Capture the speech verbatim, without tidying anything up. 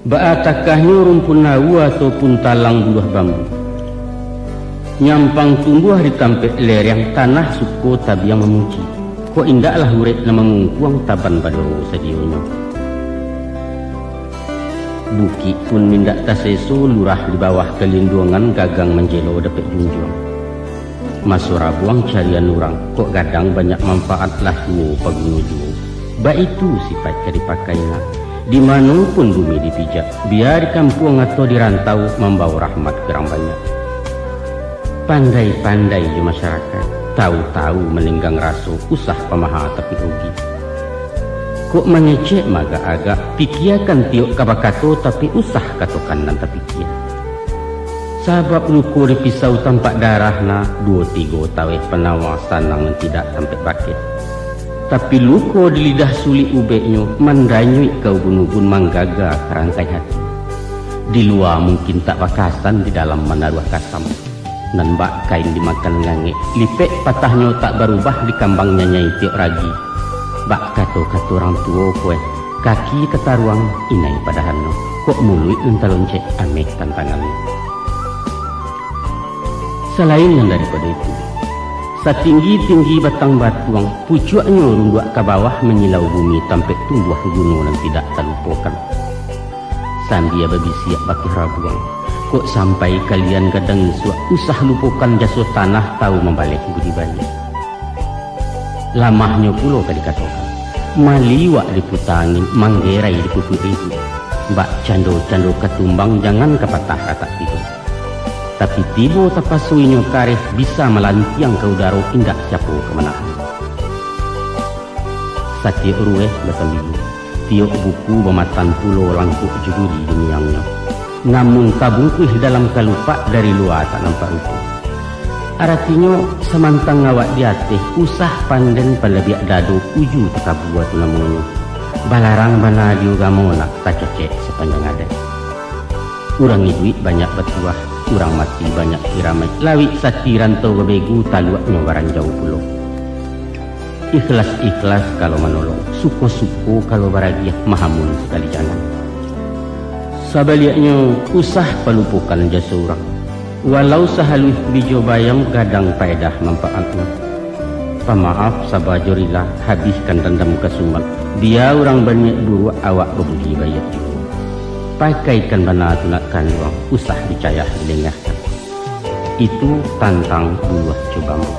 Baa takahnyo rumpun aua ataupun talang buluah bambu. Nyampang tumbuah di tampek lereng, tanah suko tabiang mamuji. Kok indaklah urek nan mangungkuang, taban badoro sadionyo. Bukik pun indak taseso, lurah di bawah kalinduangan, gagang manjelo dapek junjuang. Maso rabuang carian urang, kok gadang banyak manfaat, lah tuo paguno juo. Baitu sipaik ka dipakai nak. Di mano pun bumi dipijak, bia di kampuang atau di rantau, mambawo rahmat ka urang banyak. Pandai-pandai jo masyarakaik, tawu-tawu manenggang raso, usah pamaha tapi rugi. Kok mangecek maagak-agak, pikiakan tiok ka bakato, tapi usah katokan nan tapikia. Sabab luko di pisau tampak darah nak, duo tigo taweh panawa, sanang nan tidak tampek bakeh. Tapi luko di lidah sulik ubeknyo, mandanyuik ka ubun-ubun, manggaga ka rangkai hati. Di lua mungkin tak bakasan, di dalam manaruah kasam. Nan bak kain dimakan ngangek, lipek patahnyo tak barubah, dikambang nyanyai tiok ragi. Bak kato-kato urang tuo ko eh, kaki tataruang, inai padahanyo, kok muluik nan taloncek, ameh tantangannyo. Salain nan daripado itu, satinggi-tinggi batang batuang, pucuaknyo runduak ka bawah, manyilau bumi, tampek tumbuah guno nan tidak talupokan. Sambia babisiak bakeh rabuang, kok sampai kalian gadang isuak, usah lupokan jaso tanah, tawu mambaleh budi baiak. Lamahnyo pulo ka dikatokan, maliwak diputa angin, manggerai dipupuik ribuik. Bak cando-cando ka tumbang, jangan ka patah ratak tigo. Tapi tibo tapaso inyo kareh, bisa malantiang ka udaro, indak siapo ka manahan. Satiok rueh basambilu, tiok buku bamatan pulo, langkok jo duri di miangnyo. Namun tabungkuih dalam kalupak, dari lua tak nampak rupo. Aratinyo, samantang awak di ateh, usah panden palabiak dado, uju takabua tu namonyo. Balarang bana di ugamo nak, tacacek sapanjang adaik. Urang iduik banyak batuah, urang mati banyak kiramaik, lawik sati rantau babegu, taluaknyo baranjau pulo. Ikhlas-ikhlas kalau manolong, suko-suko kalau baragiah, mahamun sakali jangan. Sabaliaknyo, usah palupokan jaso urang. Walau sahaluih bijo bayam, gadang paedah manfaatnyo. Pamaaf saba jo rila, habihkan dandam kasumat. Bia urang baniaik buruak, awak babudi baiak juo. Pakaikan bana tu nak kanduang, usah dicayah dilengahkan. Itu tantang buluah jo bambu.